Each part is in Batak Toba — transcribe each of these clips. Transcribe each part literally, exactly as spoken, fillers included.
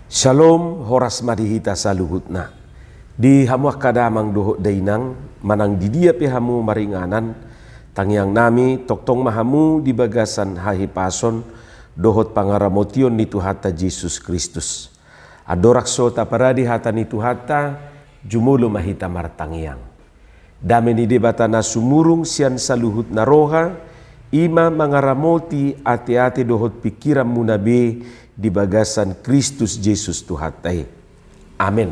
Shalom, horas ma di hita saluhutna. Di hamu angka damang dohot dainang, manang di dia pe hamu maringanan, tangiang nami tongtong ma hamu di bagasan hahipason dohot pangaramotion ni Tuhanta Jesus Kristus. Andorang so taparade hata ni Tuhanta, jumolo ma hita martangiang. Dame ni Debata na sumurung sian saluhut na roha, i ma mangaramoti ateate dohot pingkiranmuna be di bagasan Kristus Jesus Tuhanta i. Amen.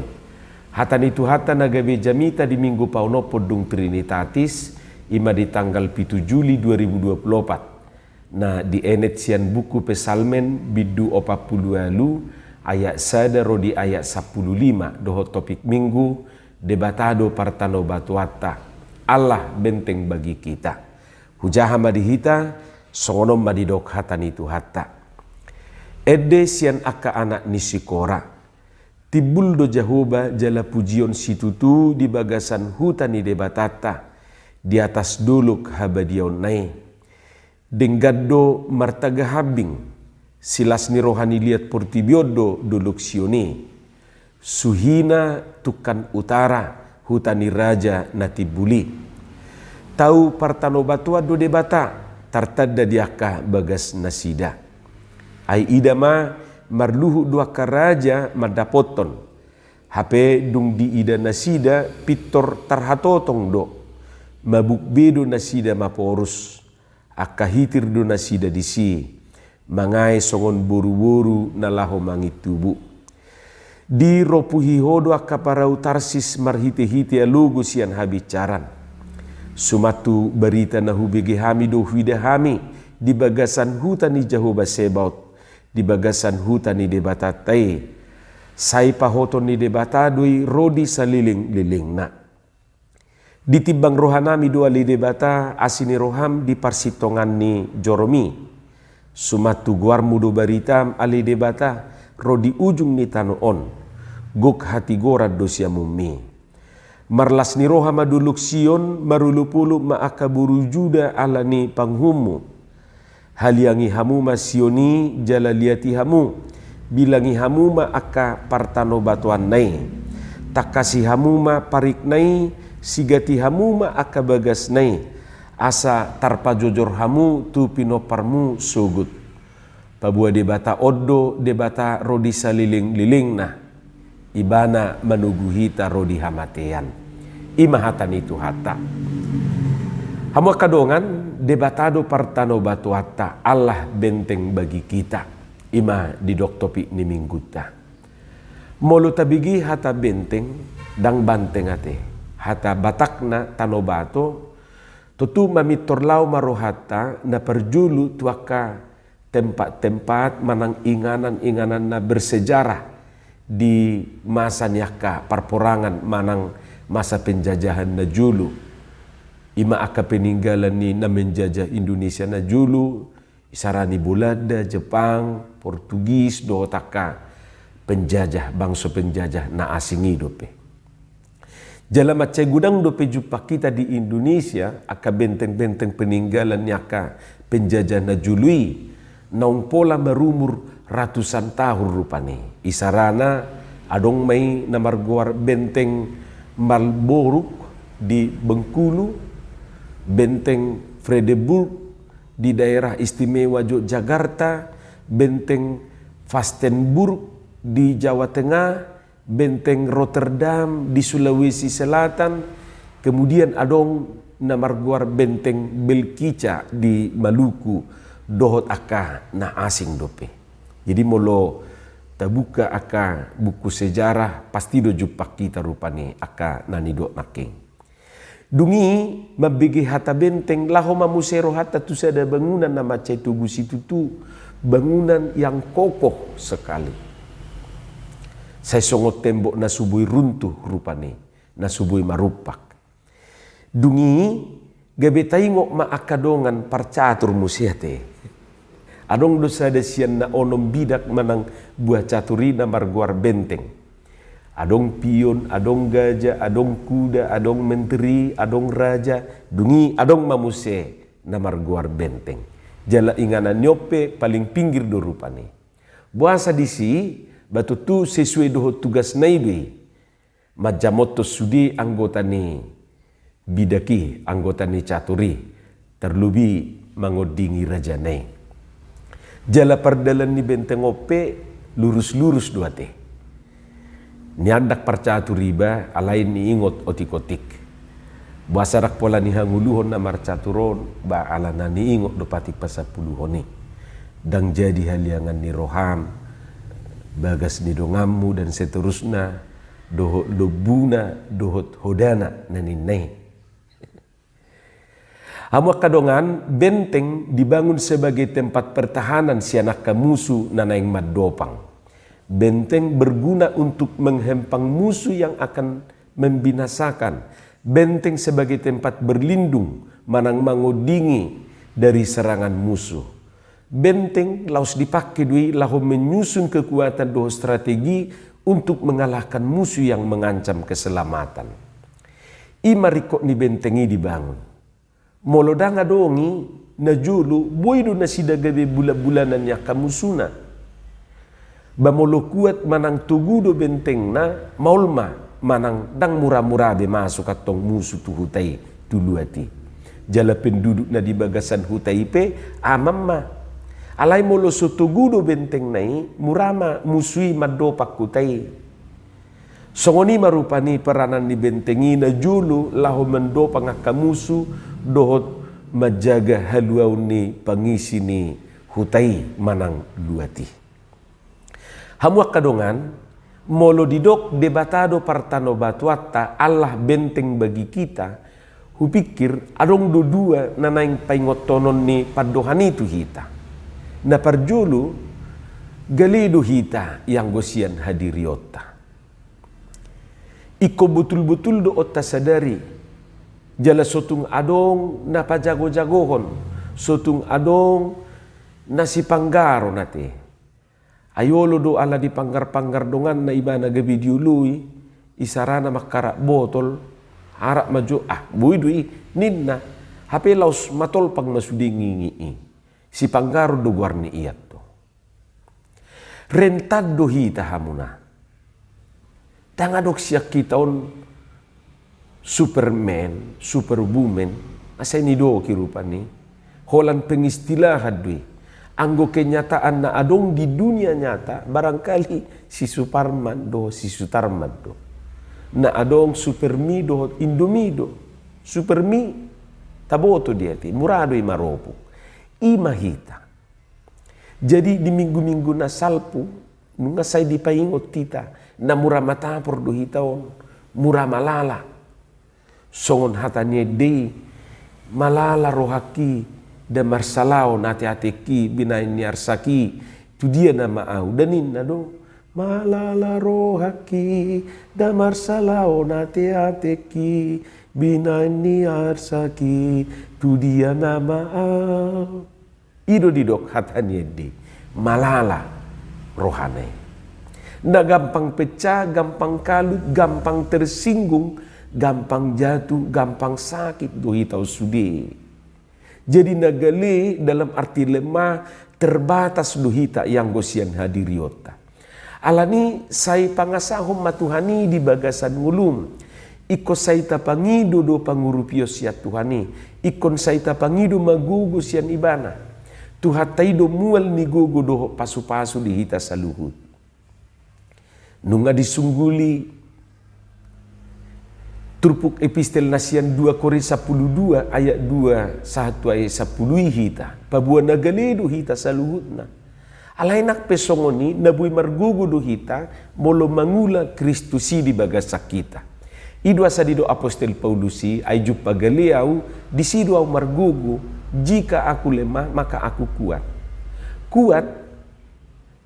Hata ni Tuhanta na gabe jamita di Minggu paonomhon dung Trinitatis, i ma di tanggal pitu Juli dua ribu dua puluh empat. Na dienet sian buku Psalmen bindu opat pulu ualu ayat sada ro di ayat sampulu lima dohot topik Minggu, Debata do partanobatoanta, Allah benteng bagi kita. Hujaha ma di hita, songon on ma didok hata ni Tuhanta. Ende sian angka anak ni si Kora. Timbul do Jahowa jala pujion situtu di bagasan huta ni Debatanta, di atas dolok habadiaonna i. Denggan do martaga hambing, silas ni roha ni liat portibi on do dolok Sion i. Suhina tungkan utara, huta ni raja na timbul i. Tau partanobatoan do Debata, tartanda di angka bagasnasida. Ai ida ma, marluhut do angka raja mandapothon. Hape dung diida nasida pintor tarhatotong do. Mabuk be do nasida maporus. Angka hitir do nasida disi, mangae songon boruboru na laho mangintubu. Diropuhi Ho do angka parau Tarsis marhitehite alogo sian habinsaran. Suman tu barita na hubege hami do huida hami di bagasan huta ni Jahowa Zebaot, di bagasan huta ni Debatanta i. Sai pahoton ni Debata do i ro di salelenglelengna. Ditimbang rohanami do ale Debata asi ni roham di parsintongan ni jorom i. Suman tu goarmu do baritam ale Debata ro di ujung ni tano on. Gok hatigoran do siamunmi. Marlas ni roha ma dolok Sion, marolopolop ma angka boru Juda ala ni panguhummu. Haliangi hamu ma Sion i jala liati hamu, bilangi hamu ma angka partanobatoanna i. Tangkasi hamu ma parikna i, sigati hamu ma angka bagasna i, asa tarpajojor hamu tu pinomparmu sogot. Paboa Debata on do Debata ro di salelenglelengna. Ibana manogu hita ro di hamatean. I ma hata ni Tuhanta. Hamu angka dongan, Debata do partanobatoanta, Allah benteng bagi kita. I ma didok topik ni Minggunta. Molo tabege hata benteng, ndang banteng ate. Hata Batakna tanobato, tontu mamintor laho ma rohanta na parjolo tu angka tempat-tempat manang inganan-inganan na bersejarah di masa ni angka parporangan manang masa penjajahan na jolo. I ma angka peninggalan ni na menjajah Indonesia na jolo, isarana Belanda, Jepang, Portugis, dohot angka penjajah, bangso penjajah na asing i dope. Jala mansai godang dope jumpang hita di Indonesia, angka benteng-benteng peninggalan ni angka penjajah na jolo i, naung pola marumur ratusan tahun rupani. Isarana adong ma i na margoar Benteng Marlborough di Bengkulu, Benteng Vredenburg di daerah istimewa Yogyakarta, Benteng Faskenburg di Jawa Tengah, Benteng Rotterdam di Sulawesi Selatan, kemudian adong na margoar Benteng Belkica di Maluku, dohot angka na asing dope. Jadi molo tabuka angka buku sejarah, pasti do jumpang hita rupani angka na nidok nangkin. Dung i mambege hata benteng, laho ma muse rohanta tu sada bangunan na mansai togu situtu, bangunan yang kokoh sekali. Sai songon tembok na so boi runtuh rupani, na so boi marumpak. Dung i gabe taingot ma angka dongan parcatur muse ate. Adong do sada sian na onom bidak manang buah catur i na margoar benteng. Adong pion, adong gajah, adong kuda, adong menteri, adong raja, dung i adong ma muse na margoar benteng. Jala inganan ni on pe paling pinggir do rupani. Boasa disi, Ba tontu sesuai dohot tugasna i do i manjamothon sude anggota ni bidak i, anggota ni catur i, tarlobi mangondingi rajana i. Jala pardalan ni benteng on pe lurus-lurus do ate. Niandak parcatur iba alai niingot otik-otik. Boasa ndang pola nihangoluhon na marcatur on, ba alana niingot do patik pasampuluhon i. Ndang jadi haliangan ni roham, bagas ni donganmu dan seterusna, dohot lombuna, dohot hodana na ninna i. Hamu angka dongan, benteng dibangun sebagai tempat pertahanan sian angka musu na naeng mandopang. Benteng berguna untuk menghempang musuh yang akan membinasakan. Benteng sebagai tempat berlindung manang mangondingi dari serangan musuh. Benteng laos dipangke do i laho menyusun kekuatan dohot strategi untuk mengalahkan musuh yang mengancam keselamatan. I ma ringkot ni benteng i dibangun. Molo ndang adong i, na jolo boi do nasida gabe bulan-bulanan ni angka musuna. Ba molo kuat manang togu do bentengna, maol ma manang ndang mura-mura be masuk antong musu tu huta i, tu luat i. Jala penduduk na di bagasan huta i pe aman ma. Alai molo so togu do bentengna i, mura ma musu i mandopang huta i. Songon i ma rupani peranan ni benteng i na jolo laho mandopang angka musu dohot manjaga haluaon ni pangisi ni huta i manang luat i. Hamu angka dongan, molo didok Debata do partanobatoanta, Allah benteng bagi kita, hupikir adong do dua na naeng paingothon ni pandohan i tu hita. Na parjolo, gale do hita ianggo sian hadirionta. Ingkon botul-botul do on tasadari, jala so tung adong na pajago-jagohon, so tung adong na sipanggaron ate. Ai olo do ala dipanggar-panggar donganna ibana gabe dioloi, isarana mangkarak botol, arak ma jo, ah, boi do i, ninna, hape laos matolpang ma sude ngingi i. Sipanggaron do goarni i antong. Rentan do hita hamuna. Ndang adong sian hita on Superman, Superwoman, asa i nidok i rupani. Holan pengistilahan do i. Anggo kenyataan na adong di dunia nyata, barangkali si Suparman do, si Sutarman do. Na adong Supermi dohot Indomie do. Supermi, taboto dia ate, mura do i maropuk. I ma hita. Jadi di minggu-minggu na salpu, nunga sai dipaingot hita, na mura matapor do hita on, mura malala. Songon hata ni ende i, malala rohangki, nda marsalaon ate-atengki, binahen ni arsaki, tu dia nama au, nda ninna do. Malala rohangki, nda marsalaon ate-atengki, binahen ni arsaki, tu dia nama au. I do didok hata ni ende i, malala rohana i. Na gampang pecah, gampang kalut, gampang tersinggung, gampang jatuh, gampang sakit do hita on sude. Jadi na gale dalam arti lemah, terbatas do hita ianggo sian hadirionta. Alani sai pangasahon ma Tuhan i di bagasan ngolum. Ingkon sai tapangido do pangurupion sian Tuhan i. Ingkon sai tapangido ma gogo sian Ibana. Tuhanta i do mual ni gogo dohot pasu-pasu di hita saluhut. Nunga disungguli turpuk epistel na sian dua Korintus sampulu dua ayat dua sahat tu ayat sampulu i hita. Paboa na gale do hita saluhutna. Alai nang pe songon i, na boi margogo do hita, molo mangula Kristus i di bagasan hita. I do asa didok Apostel Paulus i, ai jumpa gale au, disi do au margogo, jika aku lemah, maka aku kuat. Kuat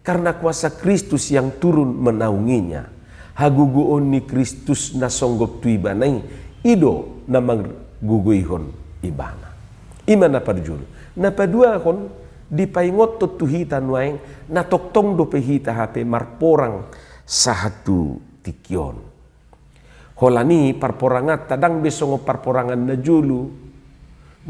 karena kuasa Kristus yang turun menaunginya. Hagogoon ni Kristus na songgop tu ibana i, i do na margogoihon ibana. I ma na parjolo. Na paduahon, dipaingothon tu hita nuaeng, na tongtong dope hita hape marporang sahat tu tingki on. Holan i parporanganta ndang be songon parporangan na jolo.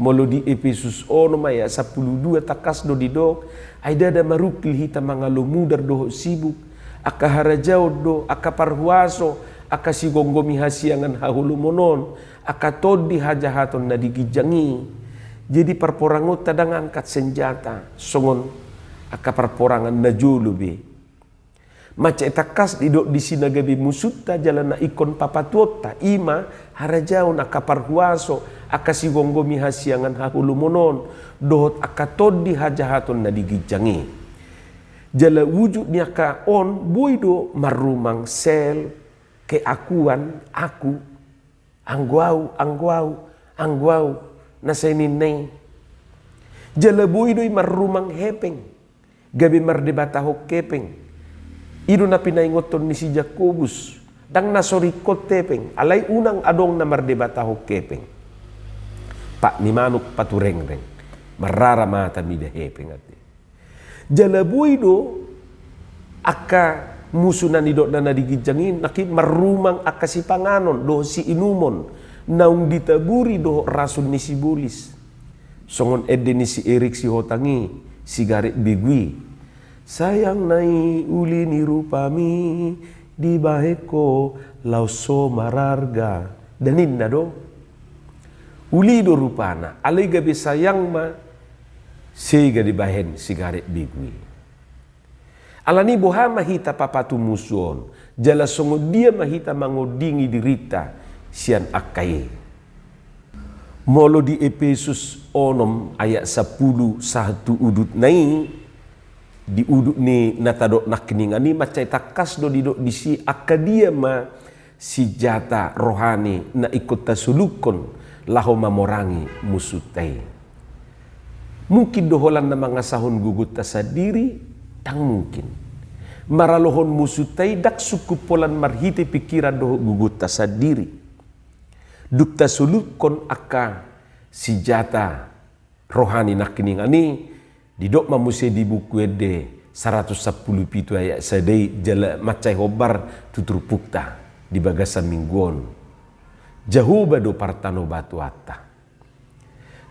Molo di Epesus onom ayat sampulu dua tangkas do didok, ai ndada marungkil hita mangalo mudar dohot sibuk, Angka harajaon do, angka parhuaso, angka sigomgomi hasiangan haholomon on, angka tondi hajahaton na di ginjang i. Jadi parporangonta ndang angkat senjata songon angka parporangan na jolo be. Mansai tangkas didok disi na gabe musunta jala na ingkon papatuonta, i ma harajaon, angka parhuaso, angka sigomgomi hasiangan haholomon on, dohot angka tondi hajahaton na di ginjang i. Jala ujut ni angka on boi do marrumang sel, keakuan, aku, anggo au, anggo au, anggo au, na sai ninna i. Jala boi do i marrumang hepeng, gabe mardebatahon hepeng. I do na pinaingothon ni si Jakobus, ndang na so ringkot hepeng, alai unang adong na mardebatahon hepeng. Pat ni manuk paturengreng, marrara mata mida hepeng ate. Jala boi do angka musu na nidokna na di ginjang i nangkin marrumang angka sipanganon dohot siinumon naung ditaburi dohot rasun ni sibolis. Songon ende ni si Erik Sihotang i, sigaret begu i. Sayang na i uli ni rupami, dibahen ho laos so mararga. Ninna do. Uli do rupana, alai gabe sayang ma, sega dibahen sigaret begu i. Alani boha ma hita papatu musu on, jala songon dia ma hita mangondingi dirinta sian angka i. Molo di Epesus onom ayat sampulu sahat tu udutna i, di udut ni na tadok nangkiningan i mansai tangkas do didok disi angka dia ma sinjata rohani na ingkon tasolukhon laho mamorangi musunta i. Mungkin do holan na mangasahon gogonta sandiri? Ndang mungkin. Maralohon musunta i ndang sungkup holan marhite pingkiran dohot gogonta sandiri. Dung tasolukhon angka sinjata rohani nangkiningan i, didok ma muse di Buku Ende saratus sampulu pitu ayat sada i jala mansai hombar tu turpukta di bagasan minggu on. Jahowa do partanobatuanta.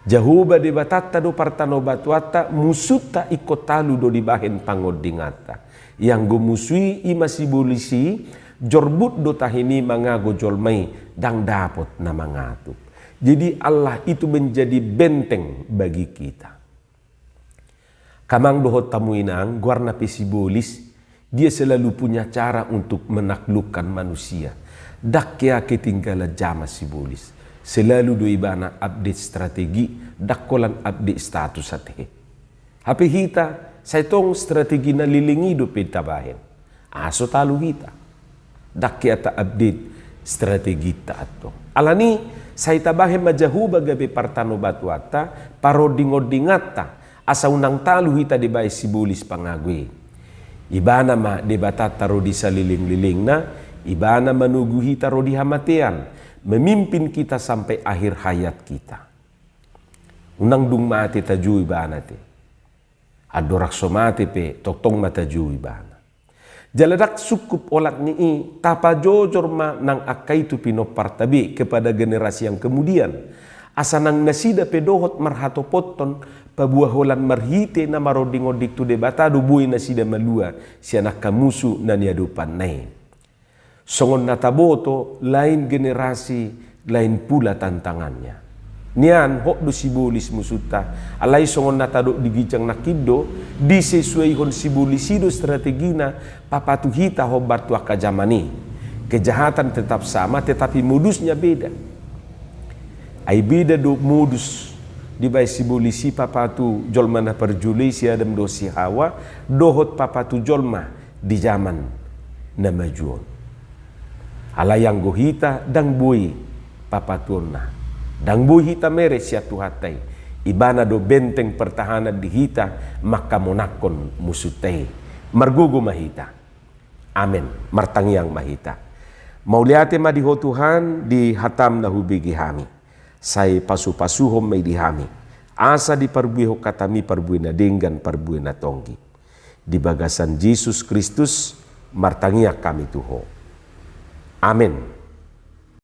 Jahowa Debatanta do partanobatuanta, musunta ingkon talu do dibahen pangondinganta. Ianggo musu i, i ma sibolis i, jorbut do tahi ni mangago jolma i, ndang dapot na mangatup. Jadi Allah itu menjadi benteng bagi kita. Angka amang dohot hamu inang, goarna pe sibolis, dia selalu punya cara untuk menaklukkan manusia. Ndang hea ketinggalan zaman sibolis. Selalu do ibana update strategi, ndang holan update status ate. Hape hita, sai tong strategi na leleng i dope tabahen. Aha so talu hita? Ndang hea ta-update strategita antong. Alani, sai tabahen ma Jahowa gabe partanobatuanta, parondingondinganta, asa unang talu hita dibahen sibolis pangago i. Ibana ma Debatanta ro di salelenglelengna, ibana manogu hita ro di hamatean, memimpin kita sampai akhir hayat kita. Unang dung mate tajou ibana ate. Andorang so mate pe tongtong ma tajou ibana. Jala ndang sungkup olat ni i, tapajojor ma nang angka i tu pinomparta be kepada generasi yang kemudian. Asa nang nasida pe dohot marhatopothon paboa holan marhite na marondingonding tu Debata do boi nasida malua sian angka musu na niadopanna i. Songon na taboto, lain generasi, lain pula tantangannya. Nian, hot do sibolis musunta, alai songon na tadok di ginjang nangkin do, disesuaihon sibolis i do strategina, papatu hita hombar tu angka zaman i. Kejahatan tetap sama, tetapi modusnya beda. Ai beda do modus dibahen sibolis i papatu jolma na parjolo i si Adam dohot si Hawa, dohot papatu jolma di zaman na maju on. Alai anggo hita ndang boi papatuonna, ndang boi hita mere sian Tuhanta i, ibana do benteng pertahanan di hita manghamonangkon musunta i. Margogo ma hita. Amen. Martangiang ma hita. Mauliate ma di Ho Tuhan, di hatam na hubege hami. Sai pasupasuhon ma i di hami. Asa diparbuehon hatami parbue na denggan, parbue na tonggi. Di bagasan Jesus Kristus, martangiang hami tu Ho. Amen.